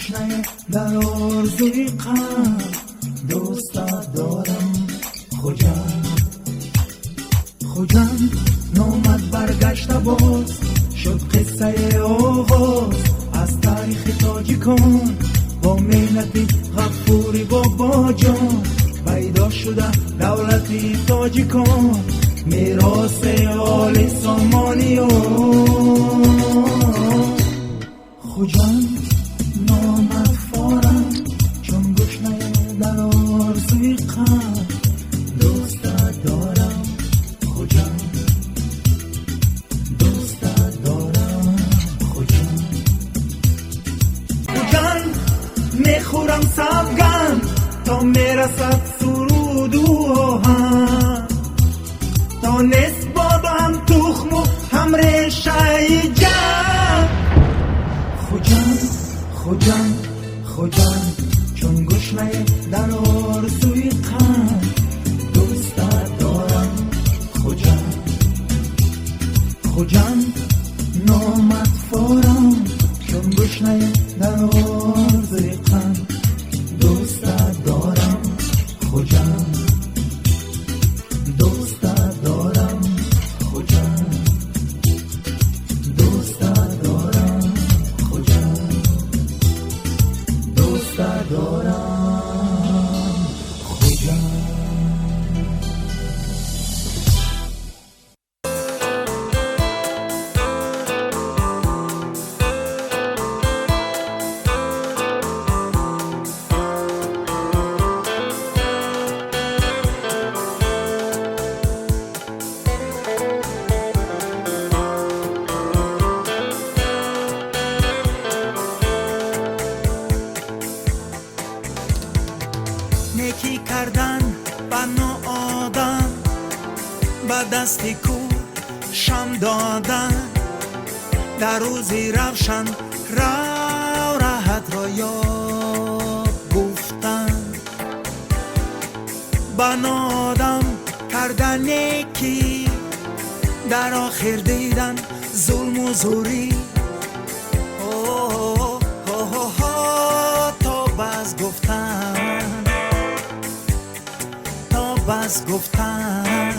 Гушнае дар орзуи қалб дӯстат дорам Хуҷанд. Хуҷанд номат баргашта боз шуд қиссаи оғоз аз таърихи тоҷикон бо меҳнати Ғафури Бобоҷон пайдо шуда давлати тоҷикон мероси оли Сомониён. Хуҷанд номат форам чун гушнае дар орзуи қалб дӯстат дорам Хуҷанд, дӯстат дорам Хуҷанд. Хуҷанд мехӯрам савганд то мерасад суруду оҳанг, то нест боду ҳам тухму ҳам решаи ҷанг. Хуҷанд, Хуҷанд, Хуҷанд чун гушнае дар орзуи қалб дӯстат дорам Хуҷанд. Хуҷанд номат форам чун гушнае дар орзуи қалб дӯстат дорам Хуҷанд, дӯстат дорам Хуҷанд, дӯстат дорам Хуҷанд, дӯстат дорам Хуҷанд. Некӣ кардан ба ноодам, ба дасти кӯ шам додан, дар рӯзи равшан рав раҳатро ёб гуфтан, ба ноодам кардан некӣ, дар охир дидан зулму зӯрӣ. То бас гуфтан, то бас гуфтан.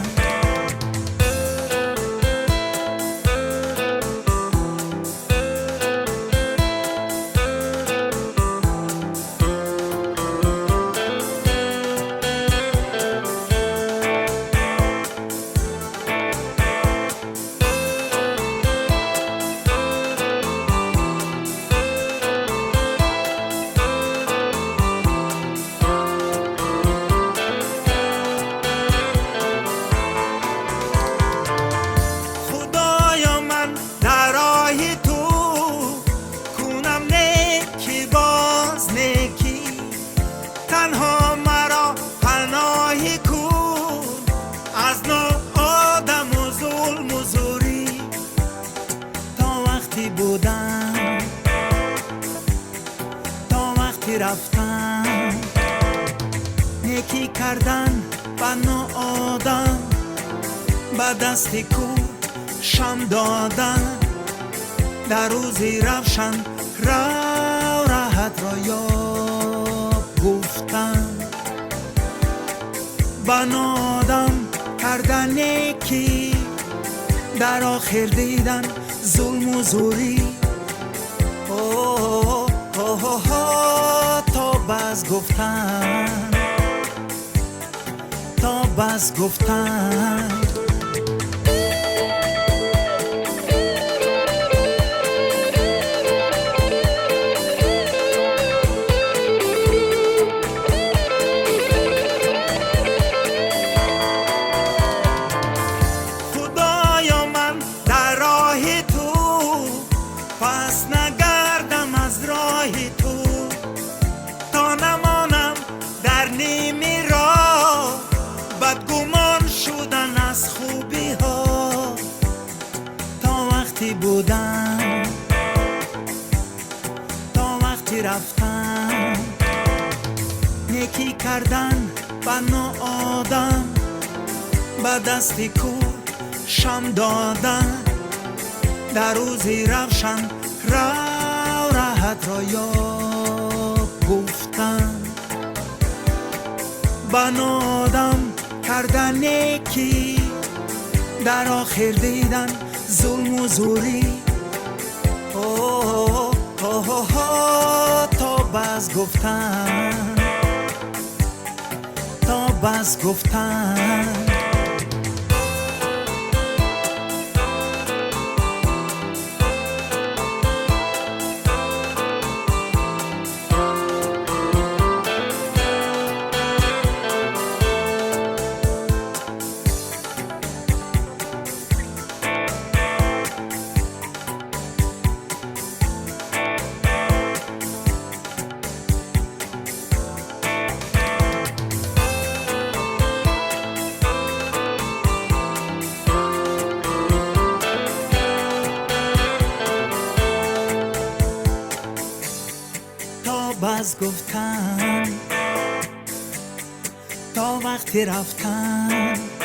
Худоё, ман дар роҳи ту кунам некӣ боз некӣ, танҳо маро паноҳӣ кун аз ноодаму зулму зӯрӣ. То вақти будан, то вақти рафтан, некӣ кардан ба ноодам, ба дасти кӯ шам додан, дар рӯзи равшан рав раҳатро ёб гуфтан, ба ноодам кардан некӣ, дар охир дидан зулму зӯрӣ. То бас гуфтан, то бас гуфтан. Худоё, ман дар роҳи ту пас нагардам аз роҳи ту, то намонам дар ними роҳ бадгумон шудан аз хубиҳо. То вақти будан, то вақти рафтан, некӣ кардан ба ноодам, ба дасти кӯ шам додан, дар рӯзи равшан рав раҳатро ёб. Гуфтан ба нодам карда некӣ, дар охир дидан зулму зӯрӣ. То бас гуфтан, то бас гуфтан. То бас гуфтан, то вақти рафтан.